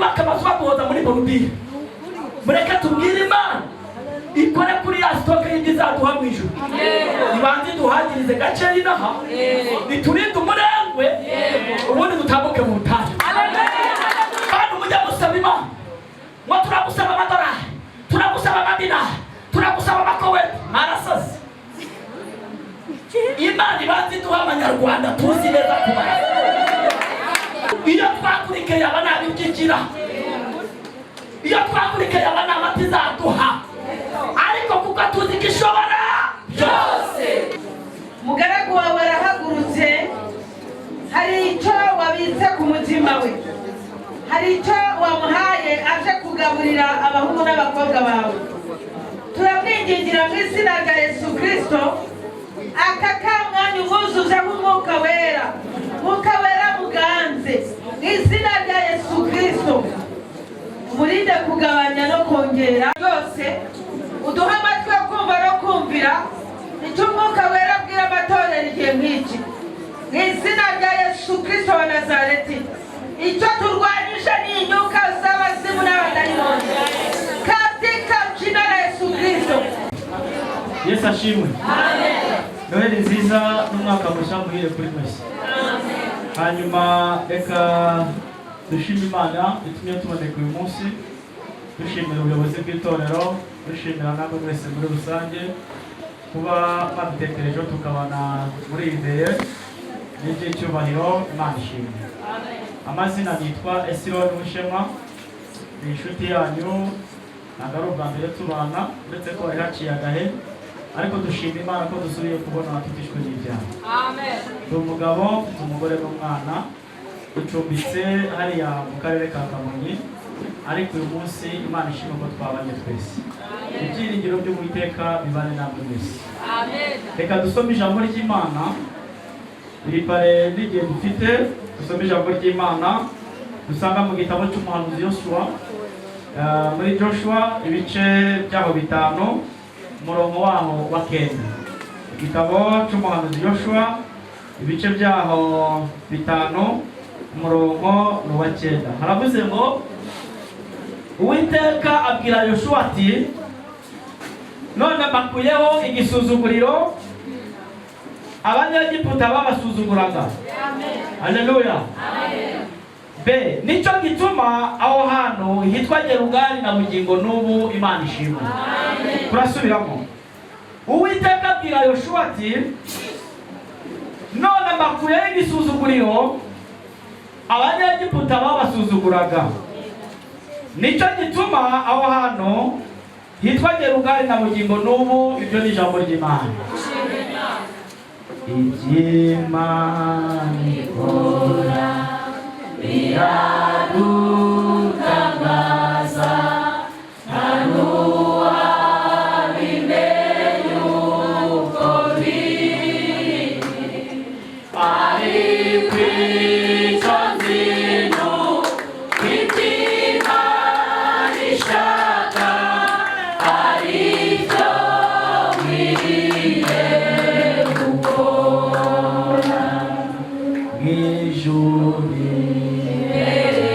Twiyubake amazu baduhoza muri bordure. Mureke tubwire Imana ikore kuri ya stock y'ibyo izaduha mu ijuru, ibanze iduhagirize gakeya inaha, iturinde umurengwe, ubundi dutambuke mu butayu. Kandi mujya musaba Imana ngo turagusaba amadolari, turagusaba amadinari, turagusaba amakoweti, mwarasaze. Imana ibanze iduha amanyarwanda tuzi neza kubara. Iyo twakurikiye aba nta biryo igira, iyo twakurikiye aba nta mata izaduha, ariko kuko tuzi ko ishobora byose. Umugaragu wawe arahagurutse, hari icyo wabitse ku mutima we, hari icyo wamuhaye aje kugaburira abahungu n'abakobwa bawe. Turamwingingira mu izina rya Yesu Kirisito, aka kamwanya umwuzuzeho Umwuka Wera, Mwuka Wera muganze mu izina rya Yesu Kirisito, umurinde kugabanya no kongera byose, uduhe amatwi yo kumva no kumvira icyo Umwuka Wera abwira amatorero igihe nk'iki, mu izina rya Yesu Kirisito wa Nazareti. Icyo turwanyije ni imyuka z'abazimu n'abadayimoni, katika jina la Yesu Kristo. Yesu ashimwe. Noheli nziza n'umwaka mushya muhire kuri mwese. Hanyuma reka dushime Imana itumye tuboneka uyu munsi, dushimira ubuyobozi bw'itorero, dushimira namwe mwese muri rusange kuba badutekerejeho tukabana muri iyi veillée n'iby'icyubahiro. Imana ishimwe. Amazina nitwa Esironi Mushema, ni inshuti yanyu. Ntabwo ari ubwa mbere tubana, uretse ko hari haciye agahe, ariko dushima Imana ko dusubiye kubona tutishwe n'ibyaha. Ndi umugabo, mfite umugore n'umwana, ducumbitse hariya mu karere ka Kamonyi, ariko uyu munsi Imana ishimwe ko twabanye twese. Ibyiringiro by'Uwiteka bibane namwe mwese. Reka dusome ijambo ry'Imana iri pare n'igihe dufite. Dusome ijambo ry'Imana dusanga mu gitabo cy'umuhanuzi Yosuwa, muri Joshua ibice byaho 5, umurongo waho wa 9. Igitabo cy'umuhanuzi Yoshua, ibice byaho 5, umurongo ni uwa 9. Haravuze ngo: "Uwiteka abwira Yoshuwa ati: 'None mbakuyeho igisuzuguriro Abanyegiputa babasuzuguraga.'" Haleluya. B nicyo gituma aho hantu hitwa Gerugali na bugingo n'ubu. Imana ishimwe. Turasubiramo: "Uwiteka abwira Yoshuwa ati: 'None mbakuyeho igisuzuguriro Abanyegiputa babasuzuguraga.' Nicyo gituma aho hantu hitwa Gerugali na bugingo n'ubu." Ibyo ni ijambo ry'Imana. Iby'Imana ikora biradutangaza, nta n'uwabimenya uko biri, ariko icyo nzi ni uko Imana ishaka ari byo nkwiriye gukora. Mw'ijuru imbere.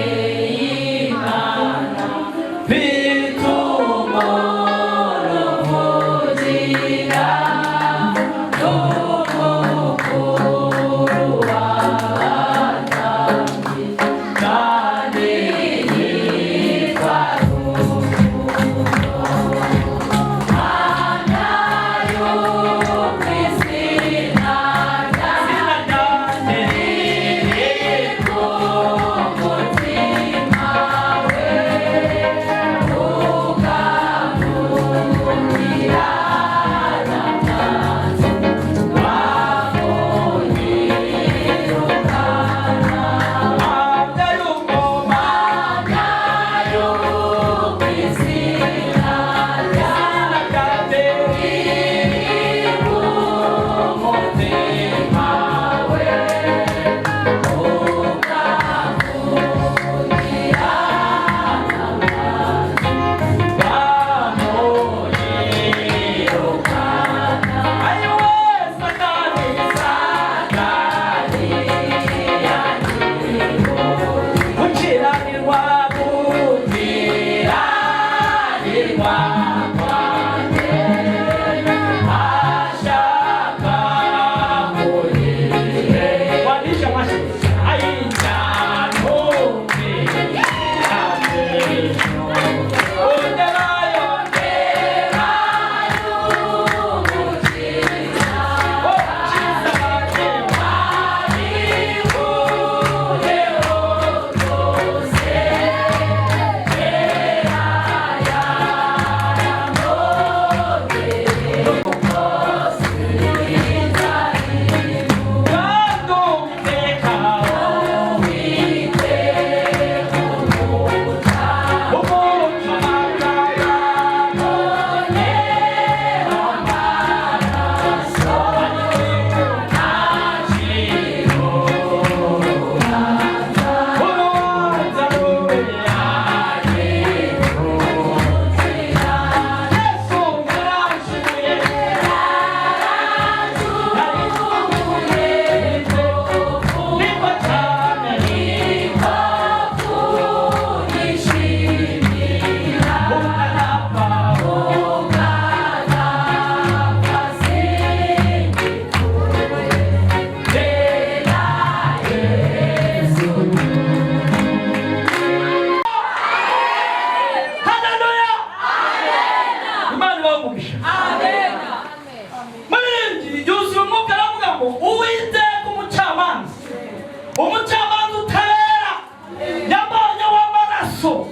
Amaraso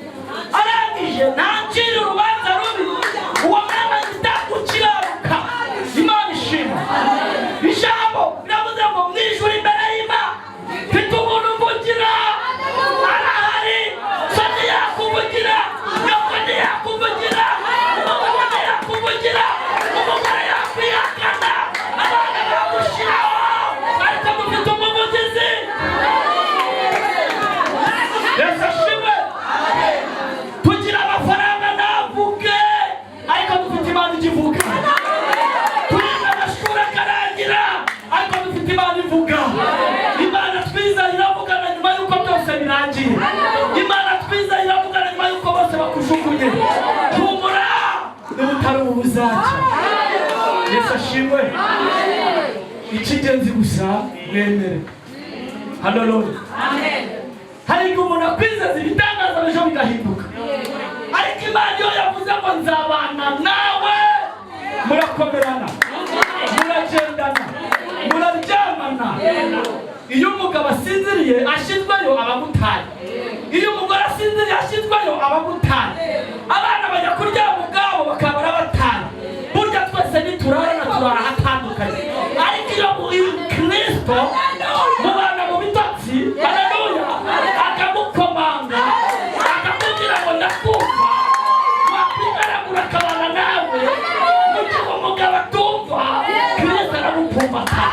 arangije ntancira urubanza rubi. Uwo mwana yita gukiranuka. Imana ishima. Ijambo riravuze ngo mu ijuru imbere y'Imana mfite umuntu mvugira, arahari. So ntiyakuvugira, nyoko ntiyakuvugira, umugabo ntiyakuvugira, umugore yakwihakana, abana bagushiraho, ariko mufite umuvugizi. Yesu ashimwe. Tugira amafaranga ntavuge, ariko dufite Imana ikivuga. Turiga amashuri akarangira, ariko dufite Imana ivuga. Imana twiza iravugana nyuma y'uko byose birangiye. Imana twiza iravugana nyuma y'uko bose bakujugunye. Humura, niba utari ubu buzacya. Yesu ashimwe. Icy'ingenzi gusa mwemere. Haleluya. Hari igihe umuntu akwizeza ibitangaza, ejo bigahinduka, ariko Imana iyo yavuze ngo nzabana nawe, murakomerana, muragendana, muraryamana. Iyo umugabo asinziriye ashyizweyo, abamutaye. Iyo umugore asinziriye ashyizweyo, abamutaye. Abana bajya kuryama ubwabo, bakaba barabataye. Burya twese niturarana, turara ahatandukanye, ariko iyo muri Kirisito mubana mu bitotsi. Haleluya. Akagukomanga, akakubwira ngo ndakumva, wakwigaragura akabana nawe. Mu gihe umugabo atumva, Kirisito aramupfumbata.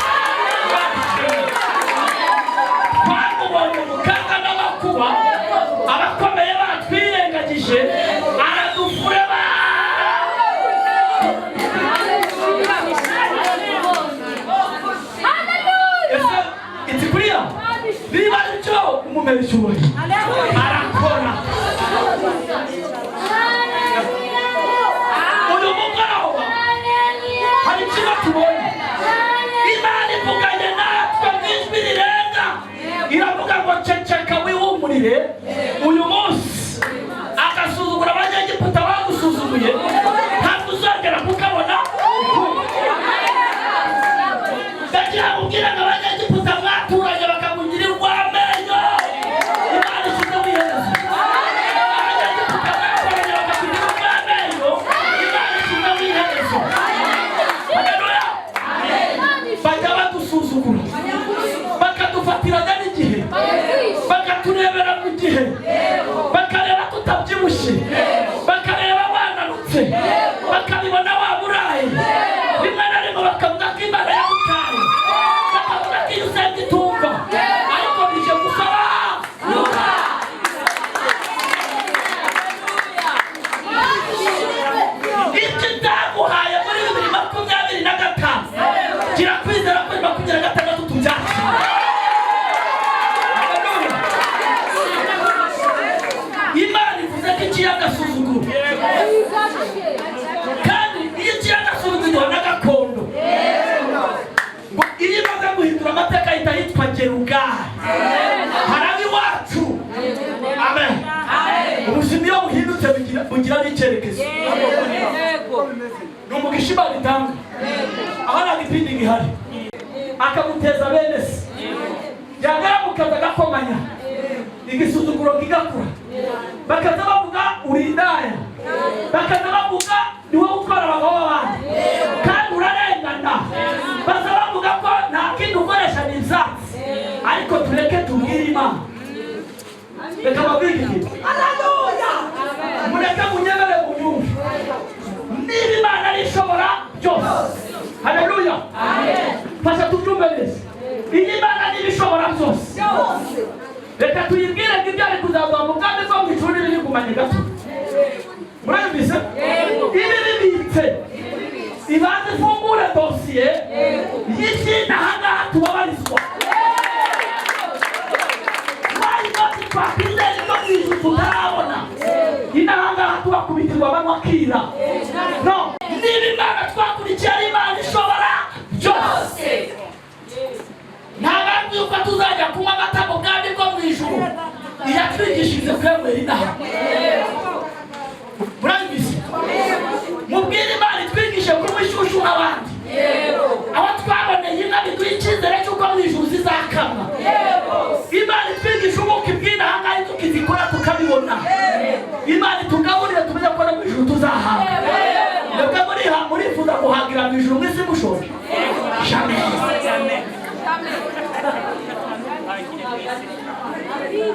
Twamubonye mu kaga n'amakuba, abakomeye batwirengagije, aradufureba. Ese it's clear? Niba aricyo, umumera icyubahiro, arakora. Uyu mugoroba hari ikigo tubonye. Imana ivuganye natwe mu ijwi rirenga, iravuga ngo ceceka wihumurire. Uyu munsi agasuzugura Abanyegiputa bagusuzuguye ntabwo uzongera kukabona. Ndagira ngo ubwire ngo Abanyegiputa mwaturanye bakakugira urw'amenyo, Imana ishyize mu iherezo. Abanyegiputa mwaturanye bakakugira urw'amenyo, Imana ishyize mu iherezo. Haleluya. Bajya badusuzugura, bakadufatiranya n'igihe, bakaturebera mu gihe, bakareba tutabyibushye, bakareba wananutse, bakabibona waburaye. Rimwe na rimwe bakavuga ko Imana yagutaye, bakavuga ko iyo usenga itumva, ariko bije gusaba. Ibyo itaguhaye muri 2025, gira kwizera ko 2026 tubyakira. Haleluya. Imana ivuze ko iciye agasuzuguro, kandi iyo iciye agasuzuguro iduha na gakondo. Ngo iyo imaze guhindura amateka ahita yitwa Gerugali, haraba iwacu. Amen. Ubuzima iyo buhindutse bugira n'icyerekezo. Ni umugisha Imana itanga. Aho nta gipindi gihari, akaguteza bene se, yagera mu kazi agakomanya, igisuzuguro kigakura, bakaza bavuga uri indaya, bakaza bavuga ni wowe utwara abagabo b'abandi kandi urarengana, baza bavuga ko nta kindi ukoresha ni ibyatsi. Ariko tureke tubwire Imana. Reka babwire ikintu, mureke munyemere munyumve. Niba Imana ari ishobora byose, haleluya, fasha tubyumve neza. Iyi Imana niba ishobora byose, reka tuyibwire ngo ibyo ari kuzaguha mu bwami bwo mu ijuru n'ibiri gato. Murabibise? Ibi bibitse, ibanze ifungure dosiye y'ikindi ahangaha tubabarizwa. Why not? Twakwizera ibyo mu ijuru tutarabona, inahangaha tubakubitirwa banywa akira. No niba Imana twakurikiye ari Imana ishobora byose, nta mpamvu yuko tuzajya kunywa amata mu bwami bwo mu ijuru. Iyatwigishirize kuyanywera inaha. Murabizi? Mubwire Imana itwigishe kunywa inshyushyu nk'abandi. Aho twaboneye inka biduha icyizere cy'uko mu ijuru zizakamwa. Imana itwigisha ubuki bw'inaha ngaha, inzuki zikora tukabibona. ijuru mwese mushonje? Jamais.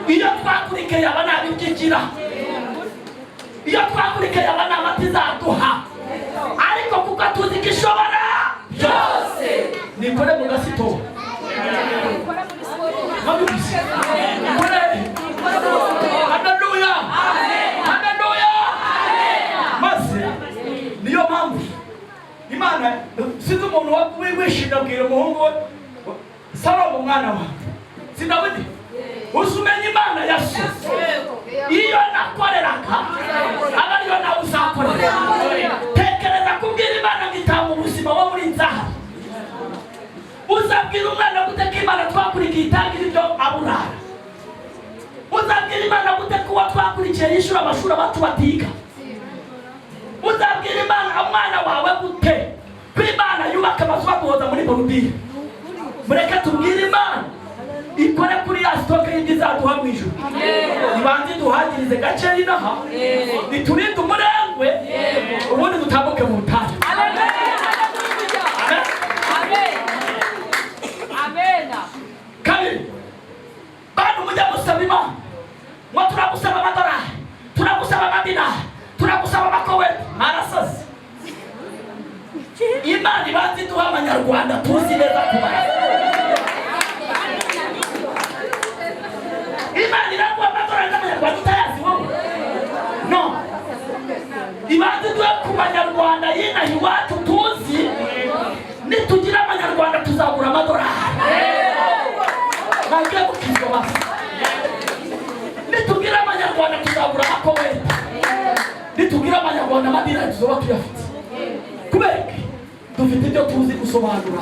Iyo twakurikiye aba ntabibyikira, iyo twakurikiye aba nta mata izaduha, ariko kuko tuzi ko ishobora byose, nikore mu gasito. Mwabyumvise? Nikore. Haleluya, haleluya. Maze niyo mpamvu Imana, sinzi umuntu wishimye abwira umuhungu we Salomo: "Umwana wawe si Dawidi, uzi umenya Imana ya so. Iyo nakoreraga aba ariyo nawe uzakorera." Tekereza kubwira Imana ngo itanga ubuzima wo muri nzaha. Uzabwira umwana gute ko Imana twakurikiye itangira ibyo aburara? Uzabwira Imana gute ko uwo twakurikiye yishyura amashuri abacu batiga? Uzabwira Imana, umwana wawe gute ko Imana yubaka amazu baguhoza muri bordure? Mureke tubwire Imana ikore kuri ya stock y'ibyo izaduha mu ijuru, ibanze iduhagirize gakeya inaha, iturinde umurengwe, ubundi dutambuke mu butayu. Amen. Kabiri, bantu mujya musaba Imana ngo turagusaba amadolari, turagusaba amadinari, turagusaba amakoweti, mwarasaze. Imana ibanza iduha amanyarwanda tuzi neza kubara. Imana iraguha amadolari n'amanyarwanda utayazi wowe? No, ibanza iduhe ku manyarwanda y'inaha iwacu tuzi. Nitugira amanyarwanda tuzagura amadolari. Mwagiye mukizwa basi. Nitugira amanyarwanda tuzagura amakoweti, nitugira amanyarwanda amadinari tuzoba tuyafite. Kubera iki? Dufite ibyo tuzi gusobanura.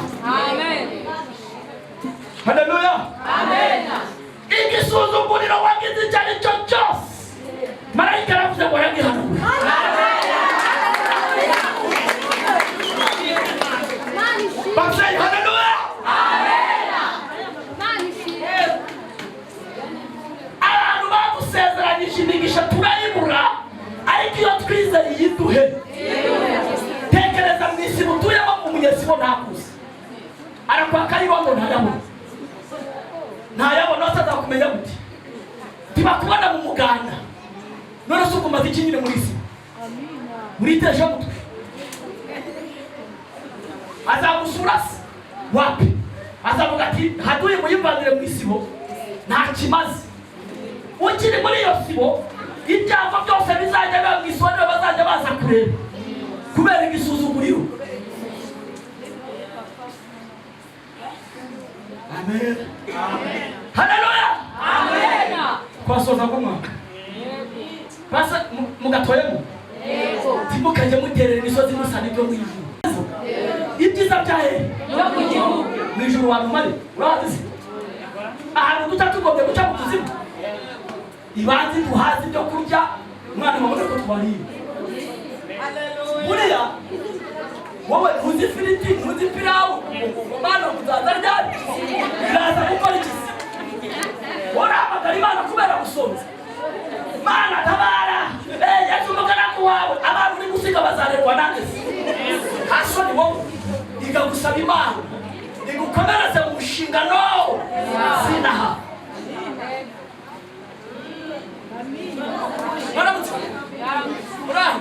Haleluya. Igisuzuguriro wagize icyo ari cyo cyose, marayika aravuze ngo aragihanagura. Babyeyi, haleluya. Abantu badusezeranyije imigisha turayibura, ariko iyo twizeye iyiduhe. Tekereza mu isi mutuyemo, umunyesibo ntakuzi, arakwaka irondo ntayabona, ntayabona. Azakumenya gute? Ntibakubona mu muganda. None se umaze iki nyine muri isi? Uriteje mutwe, azagusura se? Wapi, azavuga ati haduye muyivanire mu isibo, nta kimaze. Ukiri muri iyo sibo, ibyago byose bizajya biba mu isibo nibo bazajya baza kureba kubera igisuzuguriro. Amen, haleluya. Twasoza kumwaka basa mugatoyemo, ntimukajye muterera imisozi musa n'ibyo mu ijuru. Ibyiza bya hehe? Mu ijuru. Wantu mare urahazi se? Ahantu duca tugombye guca mu kuzimu. Ibanze duhaze ibyo kurya, umwana babone ko twariye. Buriya wowe ntuzi ifiriti, ntuzi ipirawu, umwana muzaza ryari? Iraza gukora iki se? Urahamagara Imana kubera gusonza: "Mana tabara." Yesu umugaragu wawe, abantu uri gusiga bazarerwa nanjye se? Hasoni wowe iga gusaba Imana igukomereze mu nshingano zinaha. Mwaramutse, muraho.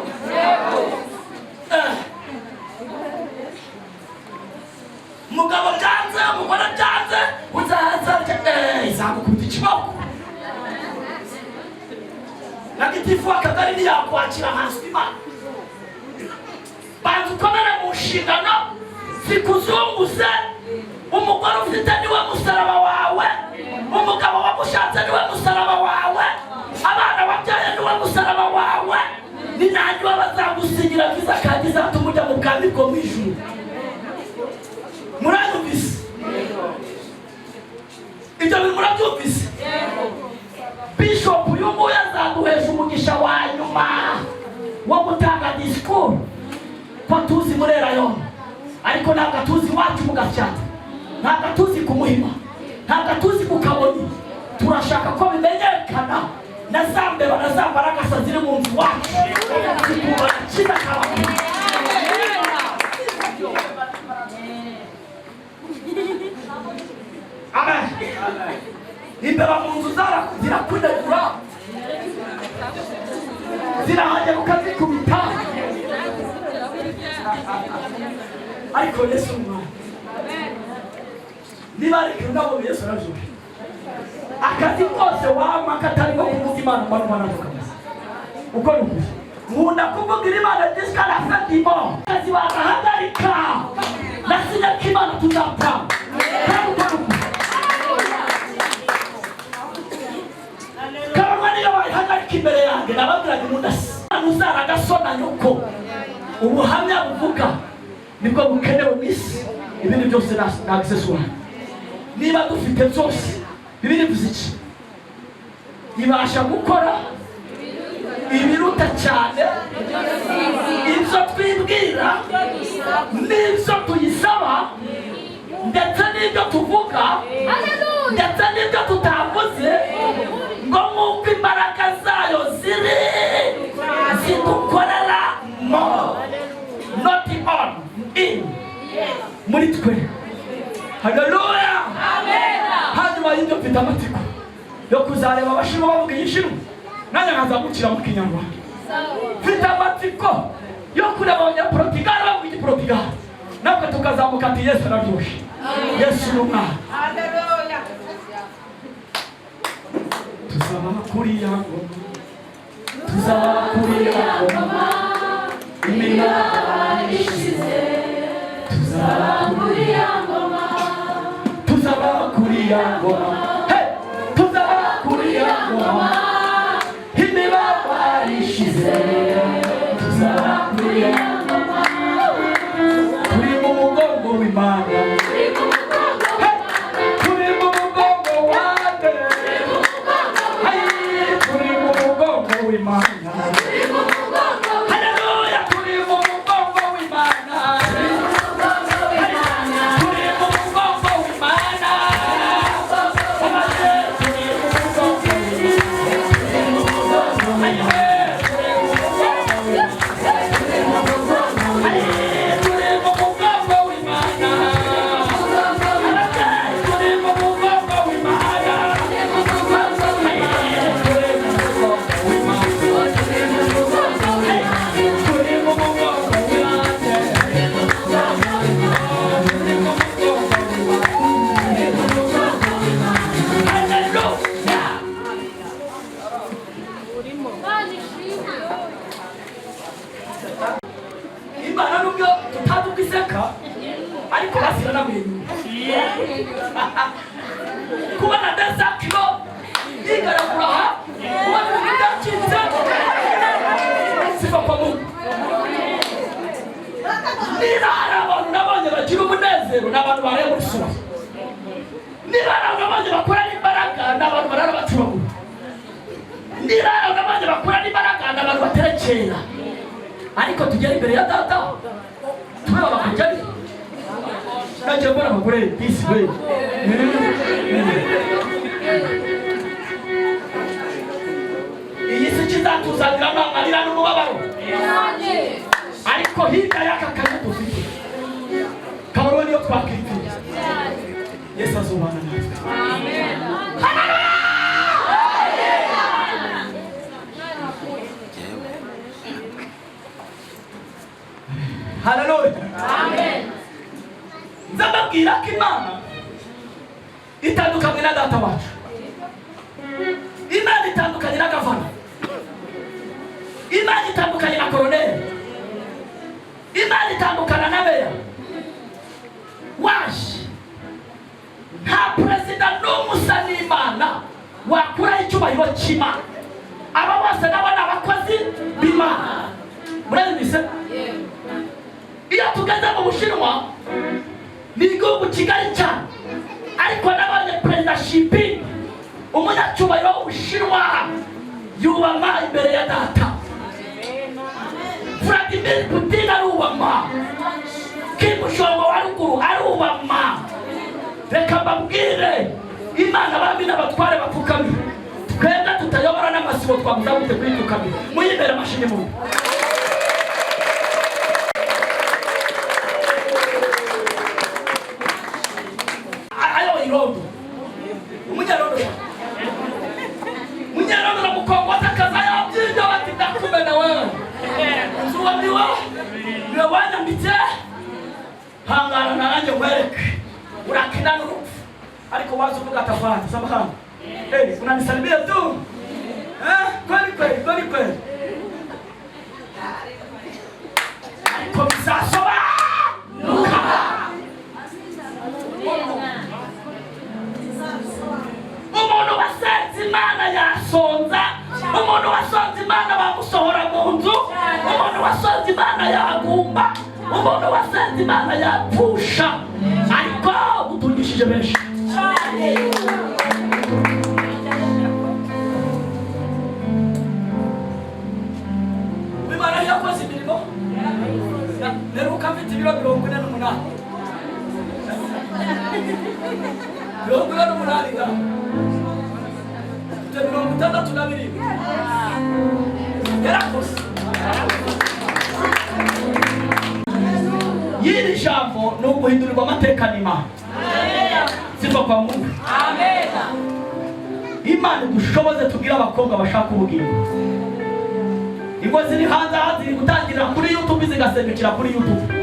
Mugabo byanze, umugore byanze, uzaza izagukubita ikiboko na gitifu w'akagari ntiyakwakira hasi. Imana, banza ukomere mu nshingano zikuzunguze. Umugore ufite niwe musaraba wawe, umugabo wagushatse niwe musaraba wawe, abana wabyaye niwe musaraba wawe. Ni nanjye bazagusinyira visa kandi izatuma ujya mu bwami bwo mu ijuru. Muranyumvise? Ibyo bintu murabyumvise? Bishop uyu nguyu azaduhesha umugisha wa nyuma wo gutanga disikuru, ko tuzi muri Elayono, ariko ntabwo atuzi iwacu mu Gasyata, ntabwo atuzi ku Muhima, ntabwo atuzi ku Kabonyi. Turashaka ko bimenyekana na za mbeba na za mbaragasa ziri mu nzu iwacu zikumva agakiza kabakuru. Zirahagera ukazikubita. Ariko Yesu umwana, niba ari ikintu nabonye, Yesu arabyumva. Akazi kose wama katarimo kuvuga Imana, mbona umwana kabisa. Uko ni ukuri, nkunda kuvugira Imana jusqu'à la fin du monde. Akazi bagahagarika, nasinya ko Imana tuzapfa. Kandi uko ni ukuri, kabanywa niyo bayihagarika imbere yanjye, nababwiraga umudasi uzaragasona nyoko. Ubuhamya buvuga nibwo bukenewe mu isi, ibindi byose ni accessoire. Niba dufite byose, Bibiri bivuze iki? Ibasha gukora ibiruta cyane ibyo twibwira n'ibyo tuyisaba, ndetse n'ibyo tuvuga, ndetse n'ibyo tutavuze, ngo nk'uko imbaraga zayo ziri zidukorera mo, not on, in, muri twe. Haleluya! Hanyuma y'ibyo, mfite amatsiko yo kuzareba Abashinwa bavuga Igishinwa, nanjye nkazamukira mu Kinyarwanda. Mfite amatsiko yo kureba Abanyaportugali bavuga Igiportugali, natwe tukazamuka ati: "Yesu araryoshye, Yesu ni umwana." Haleluya. Tuzaba kuri ya ngoma, tuzaba kuri ya ngoma imibabaro ishize. Tuzaba kuri ya ngoma, tuzaba kuri ya ngoma. Hey! Tuzaba kuri ya ngoma imibabaro ishize. Tuzaba kuri ya ngoma, turi mu mugongo w'Imana. Hey! Turi mu mugongo wande. Hey! Turi mu mugongo w'Imana. Haleluya! Turi mu mugongo w'Imana. Turi mu mugongo w'Imana. Turi mu mugongo w'Imana. Turi mu mugongo w'Imana. Turi mu mugongo w'Imana. Turi mu mugongo w'Imana. Turi mu mugongo w'Imana. Haleluya! Imana ishimwe. Imana nubwo tutazi uko iseka, ariko basi iranamwenyura. Kubona desakiro yigaragura aha, kubona ibintu byacitse, sifa kwa Mungu. Niba hari abantu nabonye bagira umunezero, ni abantu baraye muri soirée. Niba hari abantu nabonye bakorana imbaraga, ni abantu barara bacuragura. Niba hari abantu nabonye bakorana imbaraga, ni abantu baterekera. Ariko tugera imbere ya Data tube abakujyari. Nagiye mbona abagore disi we. Iyi si kizatuzaniramo amarira n'umubabaro, ariko hirya y'aka kanya dufite kabaro, niyo twakwipfira, Yesu azubana natwe. Haleluya! Haleluya! Nza mbabwira ko Imana itandukanye na data wacu. Imana itandukanye na gavana. Imana itandukanye na koroneri. Imana itandukana na meya waje. Nta perezida n'umwe usa n'Imana wakuraho icyubahiro cy'Imana. Aba bose nabo ni abakozi b'Imana. Murabizi, iyo tugeze mu Bushinwa, ni igihugu kigari cyane, ariko nabonye Perezida Xi Jinping, umunyacyubahiro w'Ubushinwa, yubama imbere ya Data. Vladimir Putin arubama. Kim Jong wa ruguru arubama. Reka mbabwire, Imana bami n'abatware bapfukamye, twebwe tutayobora n'amasibo twabuza gute kuyipfukamira? Muyimbere amashini mu ayoboye irondo. Umunyarondo, munyarondo namukongota akaza yabyinja bati: "Ndakumena we." Waza uvuga tafadhali, samahani. Hey, unanisalimia tu. Eh, kweli kweli, kweli kweli. Ariko bizasobanuka. Umuntu wasenze Imana yasonza, umuntu wasonze Imana bamusohora mu nzu, umuntu wasonze Imana yagumba, umuntu wasenze Imana yapfusha, ariko utungishije benshi. Imana yakoze imirimo. Mperuka mfite ibiro 48, 48 nga mfite 67. Yarakoze. Y'iri jambo ni uguhindurirwa amateka n'Imana. Sifa kwa Mungu. Imana idushoboze tugire abakobwa bashaka ubugingo. Ingo ziri hanze aha ziri gutangirira kuri YouTube, zigasengukira kuri YouTube.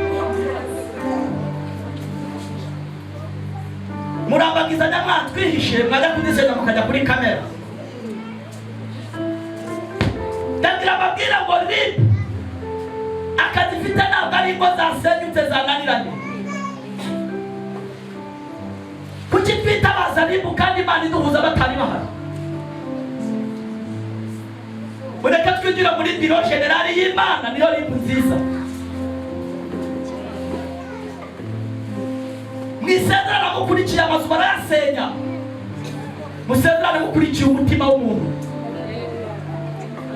Murambagizanya mwatwihishe, mwajya kudusenya mukajya kuri kamera. Ndagira ababwira ngo RIB akazi ifite ntabwo ari ingo zasenyutse zananiranye. Kuki twitabaza RIB kandi Imana iduhuza batari bahari? Mureke twinjire muri bureau générale y'Imana, niyo RIB nziza. Mwisezerano mukurikiye amazu barayasenya, musezerane mukurikiye umutima w'umuntu.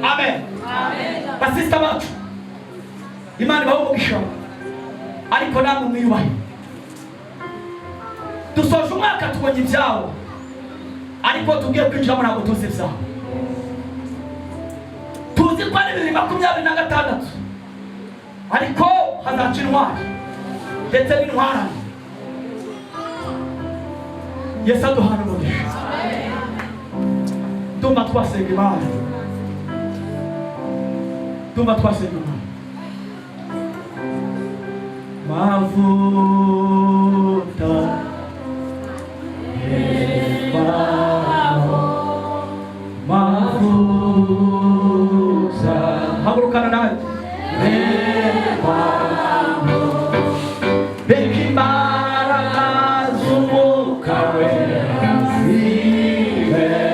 Amen. Basista bacu, Imana ibahe umugisha, ariko namwe mwiyubahe. Dusoje umwaka tubonye ibyawo, ariko tugiye kwinjiramo ntabwo tuzi ibyawo. Tuzi ko ari 2026, ariko hazaca intwari ndetse n'intwarane. Yesu aduhana umugisha. Ndumva twasenga Imana, ndumva twasenga Imana. Mavuta emaho, mavuta, hagurukana nanjye. Emaho, reka imbaraga z'Umwuka Wera zibemo.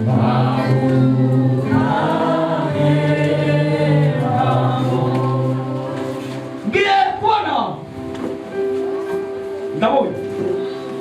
Mavuta emaho. Ngiye kubona, ndabonye